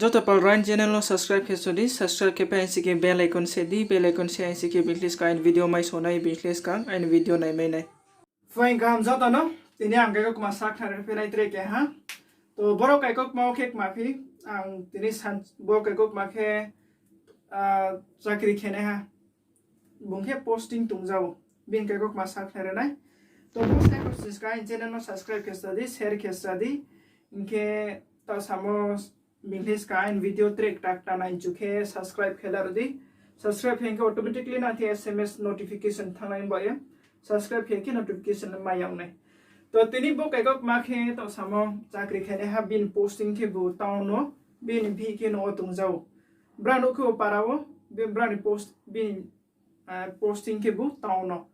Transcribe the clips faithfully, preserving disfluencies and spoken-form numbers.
Joto pal rain channel no subscribe khe sodi, subscribe khe pai aini si khe bell icon se di, bell icon se aini si khe bini khe ska aini video mai sonai, bini khe ska aini video nai mai nai. Phuaing kaham joto no, tini ang kaikaukma sakhnari phi nai tre keha. To boro kaikaukma wo khe kma phi, ang tini san-, bo kaikaukma khe, ah, chakri khenaiha. Bung khe posting tongja ou. Bini kaikaukma sakhnari nai. To bo sai ko siska aini channel no subscribe khe sadi, share khe sadi. Hing khe taoh samo bini khe ska aini video tre kta kta nai chu khe subscribe khe laro di. Subscribe khe hing khe automatically nang khe S M S notification thanng nai bo ye. Subscribe khe khe notification mai yag nai. To tini bo kaikaukma khe taoh samo chakri khenaiha bini posting khe bo town no, bini bihih khe no wo tongja ou. Brao nouh khe bo para wo, bini brao ni post, bini, ah, posting khe bo town no.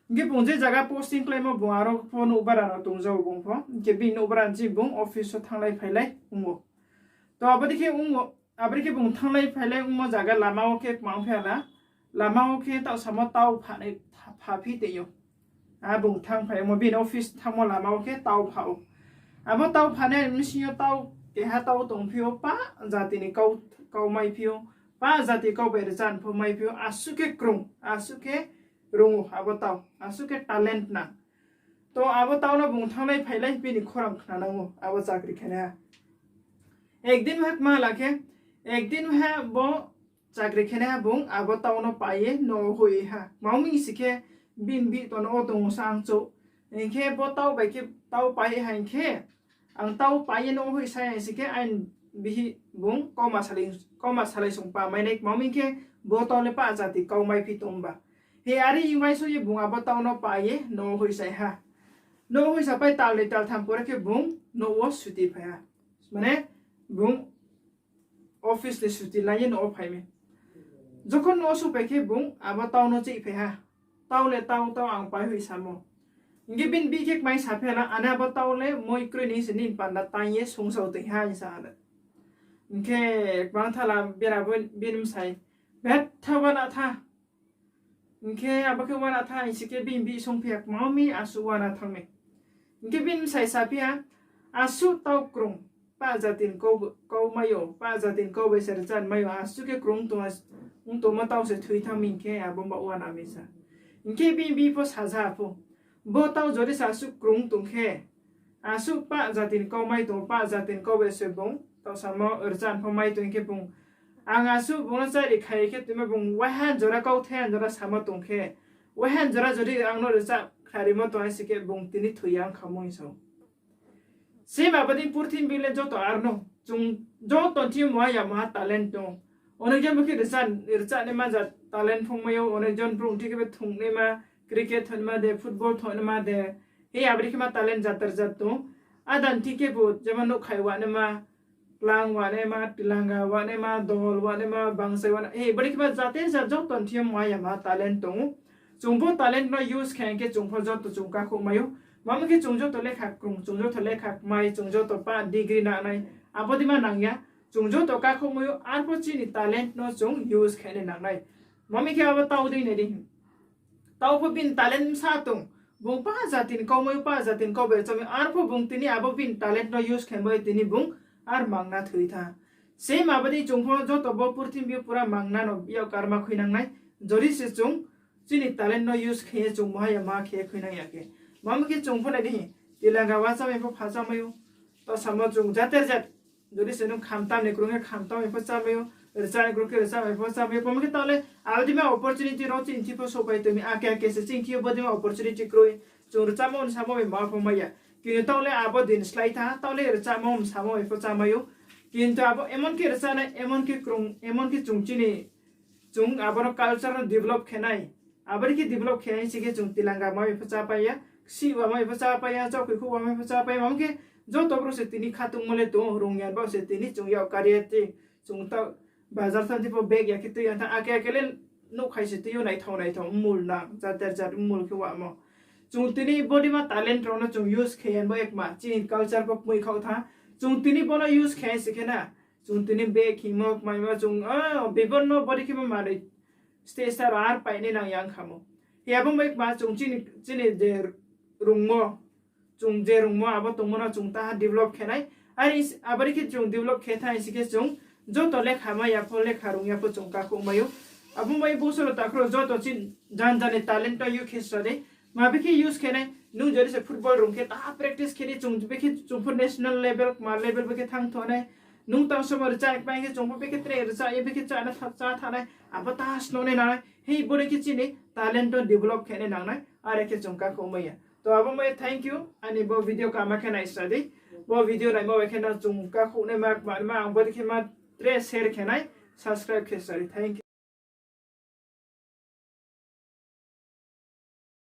Hing khe bung je zaga posting kláimo bung aro pho nouhbara no tongja ou bung pho. Hing khe bini nouhbara ni ching bung office wo thannglai phailai ong ou. To abo dei khe ong ou, abo dei khe bung thannglai phailai ongmo zaga lama wo khe kma ong phi ha la, lama wo khe taoh samo tau phanai, pha phi tei ou. A bung thanng phaimo bini office thanngmo lama wo khe tau pha ou. Abo tau phanai bsing yo tau keha tau tong phi ou, pa jati ni kau, kau mai phi ou, pa jati kau bai rchan pho mai phi ou, asuh khe krung, asuh khe rung ou abo tau, asuh khe talent nang. To abo tau no bung thannglai phailai bini khorang khnanang ou abo chakri khenaiha. Ekdin ha kma la khe, ekdin ha bo chakri khenaiha bung abo tau no pai ye no wo hoih ha. Kma ong mi si khe bini bihih to no wo tong ou sa ang chouh. Hing khe bo tau bai khe tau pai ha hing khe, ang tau pai ye no wo hoih sa ya si khe aini bihih bung kauma salai, kauma salai sung pa mai nai kma ong mi khe bo tau le pa jati kau mai phi tong ba. He are ong mai so ye bung abo tau no pai ye no wo hoih sa ha. No wo hoih sa pai tal ni tal tham pore khe bung no wo suti phai ha. Mane bung office ni suti lai ye no wo phai mi. Jokhon no wo suhpai khe bung abo tau no chih phai ha. Tau le tau, tau ang pai hoih samo. Hing khe bini bihih khe kmai sa phi ha la, ane abo tau le moi kroi ni se nini panda tang ye songsao tong ha hing sa ha la. Hing khe kbang thala bera bo bini bsai, betha uana tha. Hing khe abo khe uana tha hing si khe bini bihih sung phi ha, kma ong mi asuh uana thanng mi. Hing khe bini bsai sa phi ha, asuh tau krung, pa jati ni kau, kau mai ou, pa jati ni kau bai se rchan mai ou, asuh khe krung tong, ong tongmo tau se thoi thanng mi hing khe abo ba uana mi sa. Hing khe bini bihih pho saja pho, bo tau jodi se asuh krung tong khe, asuh pa jati ni kau mai tong, pa jati ni kau bai se bung taoh samo rchan pho mai tong khe bung, ang asuh bung no chári khai khe tongmo bung waihan jora kauthai han jora samo tong khe, waihan jora jodi ang no rchan khnarimo tong si khe bung tini thoi ya ong kha mo hing sa ou. Same abo dei purthimbi le joto aro no. Chung joto ni thing yo muha ya muha talent tong ou. Onek jon bo khe rchan, rchannaima ja talent phung mai ou, onek jon brouh thing khe bo thungnaima, cricket thungnaima de, football thungnaima de. He abo dei khe ma talent jater jat tong ou. Ada ni thing khe bo jemon nouhkhai wanaima, klang wanaima, tilanga wanaima, dol wanaima, bangsai wana, he bo dei khe ma jater jat joto ni thing yo muha ya muha talent tong ou. Chung bo talent no use khe hing khe chung pho joto chung kakhouh mai ou. Mamo khe chung joto lekha krung, chung joto lekha kmai, chung joto pa degree nangnai, abo dei ma nang ya. Chung joto kakhouh mai ou, arpho chini talent no chung use khe nai nangnai. Mamo khe abo tau dei nai di. Tau pho bini talent bsa tong, bung pa jati ni kau mai ou, pa jati ni kau bai rchamai ou, arpho bung tini abo bini talent no use khe bai tini bung ar mangna thoi tha. Same abo dei chung pho joto bo purthimbi yo pura mangna no yak karma khui nangnai. Jodi se chung chini talent no use khe ye chung muha ya muha khe khui nang ya khe. Mamo khe chung pho nai di, tilanga wachamai pho phachamai ou. Taoh samo chung jater jat, jodi se nung khamtam ni krung khe khamtam bai pho chámai ou, rchan ni krung khe rchan bai pho chámai ou. Mamo khe taoh le abo dei ma opportunity rao chini thing pho souhpai tong mi, ake ake se chini thing yo bo dei ma opportunity kroi. Chung rchanmo ni samo bai ma pho mai ya. Kintu taoh le abo din slái tha, taoh le rchanmo ni samo bai pho chámai ou. Kintu abo emon khe rchanai, emon khe krung, emon khe chung chini, chung abo no culture no develop khe nai. Abo dei khe develop khe hing si khe chung tilanga mai pho chápai ya, ksih wa mai pho chápai ya, chokri khuh wa mai pho chápai ya. Mamo khe joto brouh se tini khatungmo le tong ou, rung ya baoh se tini chung yak kari ya tei, chung taoh bazar thanng thing pho bag ya khe tui ya tha, ake ake le nouhkhai se tui ou, naithao naithao mmul nang, jater jat mmul khe wamo. Chung tini bo dei ma talent rao no chung use khe ya bo ekma chini culture pho kmui khaoh tha. Chung tini bo no use khe si khe na, chung tini bag hingmo kmaimo chung, ah, bibon no bo dei khe ma manoi stage rao ar painai nang ya ong kha mo. He abo bai kma chung chini, chini je rungmo, chung je rungmo abo tongmo no chung taha develop khe nai. Are abo dei khe chung develop khe tha hing si khe chung Joto lekha mai ya pho, lekha rung ya pho chung kakhouh mai ou. Abo mai bosoro takhro joto chini janja ni talent no use khe sra di. Ma bekhe use khe nai, nung jori se football rung khe ta practice khe di, chung bekhe chung pho national level, ma level bekhe thanng tho nai. Nung tang somo rcha pai khe chung pho bekhe tre rcha ye bekhe chá na tha, chá tha nai. Abo ta sno nai nang nai. Hei bo ni khe chini talent no develop khe nai nang nai. Are khe chung kakhouh mai ya. To abo mai thank you. Ani bo video kama khe nai sra di. Bo video naimo bai khe no chung kakhouh naima, kma naima, ang bo dei khe ma tre share khe nai, subscribe khe sra di. Thank you.